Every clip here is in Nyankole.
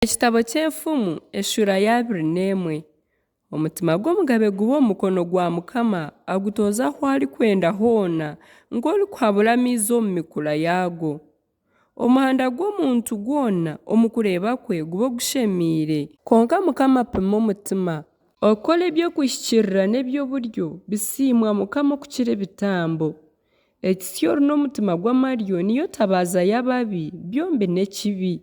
Ekitabo ky'Enfumu eshuura ya 21. Omutima gw'omugabe guba omu mukono gwa Mukama, agutooza ahu arikwenda hoona, nk'orikuhabura amaizi omu mikura yaago. Omuhanda gw'omuntu gwona omu kureeba kwe guba ogushemeire, kwonka Mukama apima omutima. Okukora eby'okuhikiirira n'eby'oburyo bisiimwa Mukama okukira ebitambo. Ekitsyori n'omutima gw'amaryo niyo tabaaza y'ababi, byombi n'ekibi.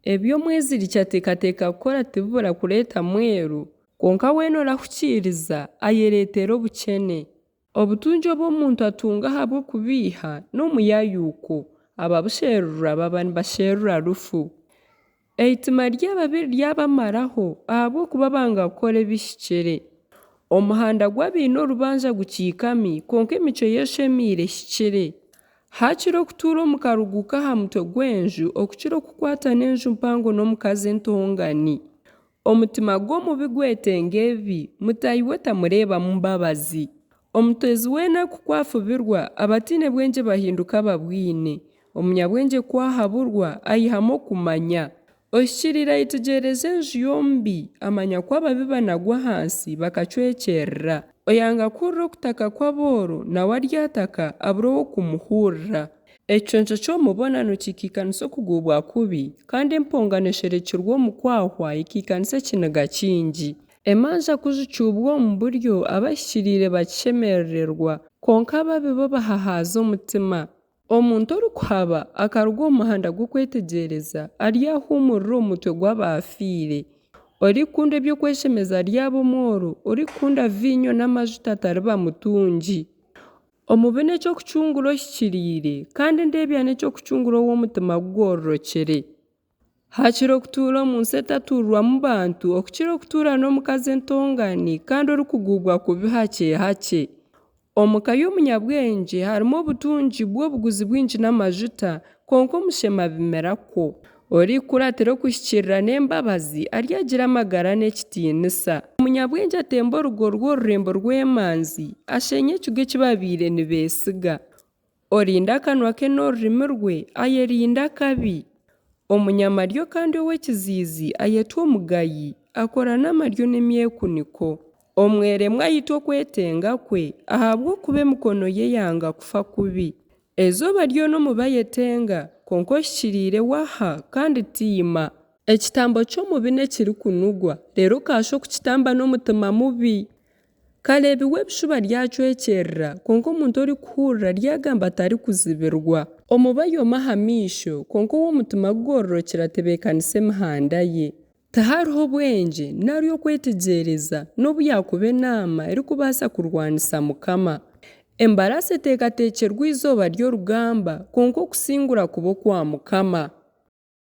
Ebi omweziriki ateekateeka kukora tibibura kureeta mweru, kwonka weena orahukiiriza ayereetera obukyene. Obutungi obu omuntu atunga ahabw'okubeiha n'omuyaayuko, ababusherura baba nibasherura rufu. Eitima ry'ababi riryabamaraho, ahabw'okuba banga kukora ebihikire. Omuhanda gw'abaine orubanja gukiikami, kwonka emicwe y'oshemeire ehikire. Haakiri okutuura omu karugu k'aha mutwe gw'enju okukira okukwatana enju mpango n'omukazi entongani. Omutima gw'omubi gwetenga ebibi, mutaahi we tamureebamu mbabazi. Omuteezi w'enaku ku afubirwa, abataine bwengye bahinduka ababwine. Omunyabwengye ku ahaburwa, aihamu okumanya. Ohikiriire ayetegyereza enju y'omubi, amanya ku ababi banagwa ahansi bakacwekyerera. Oyanga kuhurira okutaka kw'abooro, nawe aryataka, abure ow'okumuhurira. Ekiconco ky'omubonano kiikaikanisa okuguubwa kubi, kandi empongano esherekirwe omu kwahwa eikiikanisa ekiniga kingi. Emanja ku zicuubwa omu buryo abahikiriire bakishemerererwa, kwonka ababi bo bahahaaza omutima. Omuntu orikuhaba akaruga omu muhanda gw'okwetegyereza aryahuumurira omu mutwe gw'abaafiire. Orikukunda eby'okweshemeza aryaba omworo, orikukunda viinyo n'amajuta tariba mutungi. Omubi n'eky'okucungura ohikiriire, kandi endeebya n'eky'okucungura ow'omutima gugororokire. Haakiri okutuura omu nsi etatuurwamu bantu okukira okutuura n'omukazi entongani kandi orikuguubwa kubi hakye-hakye. Omu ka y'omunyabwengye harimu obutungi bw'obuguzi bwingi n'amajuta, kwonka omushema abimirakwo. Orikukuratira okuhikiirira n'embabazi aryagira amagara n'ekitiinisa. Omunyabwengye atemba orugo rw'orurembo rw'emanzi, asheenya ekigo eki babaire nibeesiga. Orinda akanwa ke n'orurimi rwe, ayerinda akabi. Omunyamaryo kandi ow'ekiziizi ayetwa omugayi, akora n'amaryo n'emyekuniko. Omweremwa aitwa okwetenga kwe, ahabw'okuba emikono ye eyanga kufa kubi. Eizooba ryona omubi ayetenga, kwonka ohikiriire we aha kandi taima. Ekitambo ky'omubi n'ekirikunugwa, reero kaashwa okukitamba n'omutima mubi! Kareebi w'ebishuba aryacwekyerera, kwonka omuntu orikuhurira aryagamba atarikuzibirwa. Omubi ayoma aha maisho, kwonka ow'omutima gugororokire atebeekanisa emihanda ye. Tihariho bwengye nari okwetegyereza, n'obu yaakuba enaama erikubaasa kurwanisa Mukama. Embaraasi eteekateekyerwa eizooba ry'orugamba, kwonka okusingura kuba okwa Mukama.